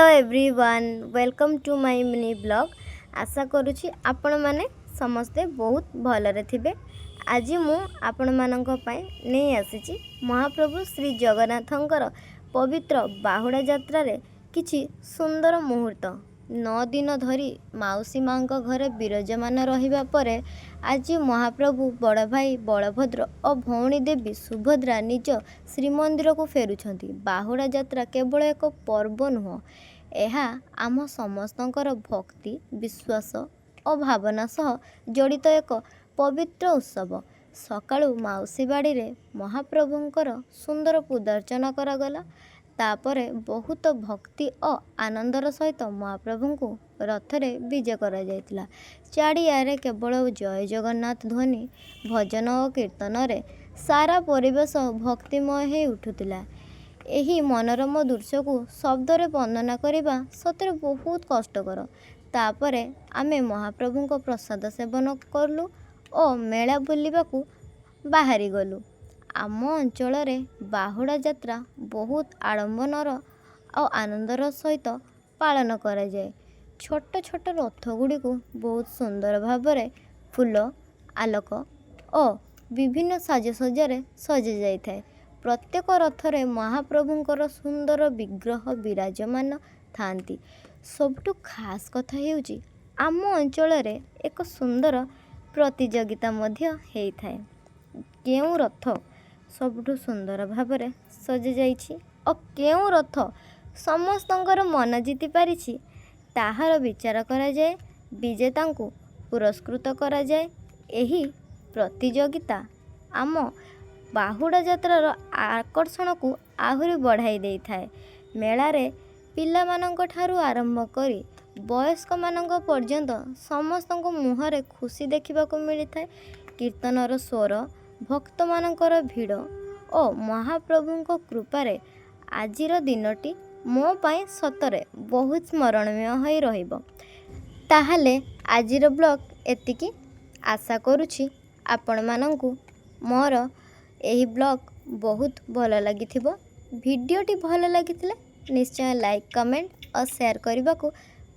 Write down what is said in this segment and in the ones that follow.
Everyone, welcome to my mini vlog. ଆଶା କରୁଛି ଆପଣମାନେ ସମସ୍ତେ ବହୁତ ଭଲରେ ଥିବେ। ଆଜି ମୁଁ ଆପଣମାନଙ୍କ ପାଇଁ ନେଇ ଆସିଛି ମହାପ୍ରଭୁ ଶ୍ରୀ ଜଗନ୍ନାଥଙ୍କର ପବିତ୍ର ବାହୁଡ଼ା ଯାତ୍ରାରେ କିଛି ସୁନ୍ଦର ମୁହୂର୍ତ୍ତ। 9 ଦିନ ଧରି ମାଉସୀ ମାଙ୍କ ଘରେ ବିରାଜମାନ ରହିବା ପରେ ଆଜି ମହାପ୍ରଭୁ ବଡ଼ ଭାଇ ବଳଭଦ୍ର ଓ ଭଉଣୀ ଦେବୀ ସୁଭଦ୍ରା ନିଜ ଶ୍ରୀମନ୍ଦିରକୁ ଫେରୁଛନ୍ତି। ବାହୁଡ଼ା ଯାତ୍ରା କେବଳ ଏକ ପର୍ବ ନୁହଁ, ଏହା ଆମ ସମସ୍ତଙ୍କର ଭକ୍ତି, ବିଶ୍ୱାସ ଓ ଭାବନା ସହ ଜଡ଼ିତ ଏକ ପବିତ୍ର ଉତ୍ସବ। ସକାଳୁ ମାଉସୀ ବାଡ଼ିରେ ମହାପ୍ରଭୁଙ୍କର ସୁନ୍ଦର ପୂଜାର୍ଚ୍ଚନା କରାଗଲା। ତାପରେ ବହୁତ ଭକ୍ତି ଓ ଆନନ୍ଦର ସହିତ ମହାପ୍ରଭୁଙ୍କୁ ରଥରେ ବିଜେ କରାଯାଇଥିଲା। ଚାରିଆଡ଼େ କେବଳ ଜୟ ଜଗନ୍ନାଥ ଧ୍ୱନି, ଭଜନ ଓ କୀର୍ତ୍ତନରେ ସାରା ପରିବେଶ ଭକ୍ତିମୟ ହୋଇ ଉଠୁଥିଲା। ଏହି ମନୋରମ ଦୃଶ୍ୟକୁ ଶବ୍ଦରେ ବର୍ଣ୍ଣନା କରିବା ସତରେ ବହୁତ କଷ୍ଟକର। ତାପରେ ଆମେ ମହାପ୍ରଭୁଙ୍କ ପ୍ରସାଦ ସେବନ କଲୁ ଓ ମେଳା ବୁଲିବାକୁ ବାହାରିଗଲୁ। ଆମ ଅଞ୍ଚଳରେ ବାହୁଡ଼ା ଯାତ୍ରା ବହୁତ ଆଡ଼ମ୍ବର ଆଉ ଆନନ୍ଦର ସହିତ ପାଳନ କରାଯାଏ। ଛୋଟ ଛୋଟ ରଥ ଗୁଡ଼ିକୁ ବହୁତ ସୁନ୍ଦର ଭାବରେ ଫୁଲ, ଆଲୋକ ଓ ବିଭିନ୍ନ ସାଜସଜ୍ଜାରେ ସଜାଯାଇଥାଏ। ପ୍ରତ୍ୟେକ ରଥରେ ମହାପ୍ରଭୁଙ୍କର ସୁନ୍ଦର ବିଗ୍ରହ ବିରାଜମାନ ଥାଆନ୍ତି। ସବୁଠୁ ଖାସ୍ କଥା ହେଉଛି, ଆମ ଅଞ୍ଚଳରେ ଏକ ସୁନ୍ଦର ପ୍ରତିଯୋଗିତା ମଧ୍ୟ ହେଇଥାଏ। କେଉଁ ରଥ ସବୁଠୁ ସୁନ୍ଦର ଭାବରେ ସଜାଯାଇଛି ଓ କେଉଁ ରଥ ସମସ୍ତଙ୍କର ମନ ଜିତି ପାରିଛି, ତାହାର ବିଚାର କରାଯାଏ। ବିଜେତାଙ୍କୁ ପୁରସ୍କୃତ କରାଯାଏ। ଏହି ପ୍ରତିଯୋଗିତା ଆମ ବାହୁଡ଼ା ଯାତ୍ରାର ଆକର୍ଷଣକୁ ଆହୁରି ବଢ଼ାଇ ଦେଇଥାଏ। ମେଳାରେ ପିଲାମାନଙ୍କ ଠାରୁ ଆରମ୍ଭ କରି ବୟସ୍କମାନଙ୍କ ପର୍ଯ୍ୟନ୍ତ ସମସ୍ତଙ୍କ ମୁହଁରେ ଖୁସି ଦେଖିବାକୁ ମିଳିଥାଏ। କୀର୍ତ୍ତନର ସ୍ୱର, ଭକ୍ତମାନଙ୍କର ଭିଡ଼ ଓ ମହାପ୍ରଭୁଙ୍କ କୃପାରେ ଆଜିର ଦିନଟି ମୋ ପାଇଁ ସତରେ ବହୁତ ସ୍ମରଣୀୟ ହୋଇ ରହିବ। ତାହେଲେ ଆଜିର ବ୍ଲଗ୍ ଏତିକି। ଆଶା କରୁଛି ଆପଣମାନଙ୍କୁ ମୋର ଏହି ବ୍ଲଗ୍ ବହୁତ ଭଲ ଲାଗିଥିବ। ଭିଡ଼ିଓଟି ଭଲ ଲାଗିଥିଲେ ନିଶ୍ଚୟ ଲାଇକ୍, କମେଣ୍ଟ ଓ ସେୟାର କରିବାକୁ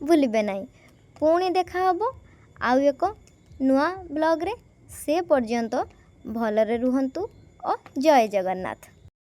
ଭୁଲିବେ ନାହିଁ। ପୁଣି ଦେଖାହେବ ଆଉ ଏକ ନୂଆ ବ୍ଲଗ୍ରେ। ସେ ପର୍ଯ୍ୟନ୍ତ ଭଲରେ ରୁହନ୍ତୁ ଓ ଜୟ ଜଗନ୍ନାଥ।